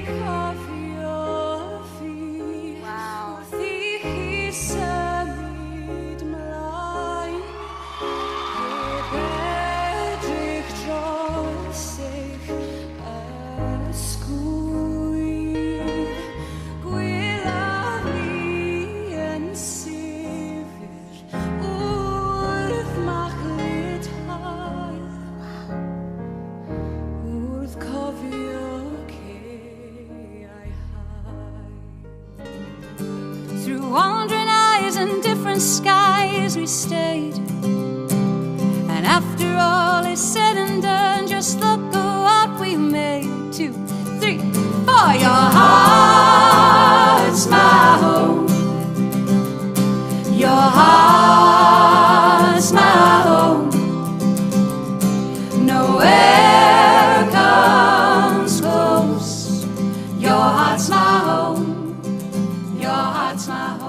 Cofio fi wrth i chi symud mlaen, heb edrych dros eich ysgwydd. Gwelaf ni yn sefyll wrth machlud haul, wrth cofio caeau haul. Through wandering eyes and different skies we stayed. And after all is said and done, just look at what we made. Two, three, four. Your heart's my home. Your heart's my home. Nowhere comes close. Your heart's my home. Your heart's my home.